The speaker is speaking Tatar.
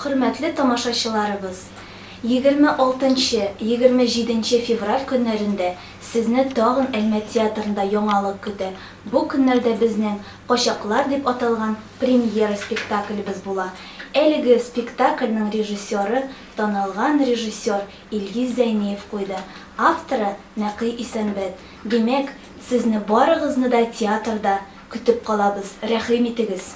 Хөрмәтле тамашачыларыбыз! 26 нчы, 27 нче февраль көннәрендә сезне тагын Әлмәт театрында яңалык көтә. Бу көннәрдә безнең Качаклар дип аталган премьера спектаклебез була. Әлеге спектакльнең режиссеры, танылган режиссер Илгиз Зәйниев куйды. Авторы, Нәкый Исәнбәт. Димәк, сезне барыгызны да театрда көтеп калабыз, рәхим итегез!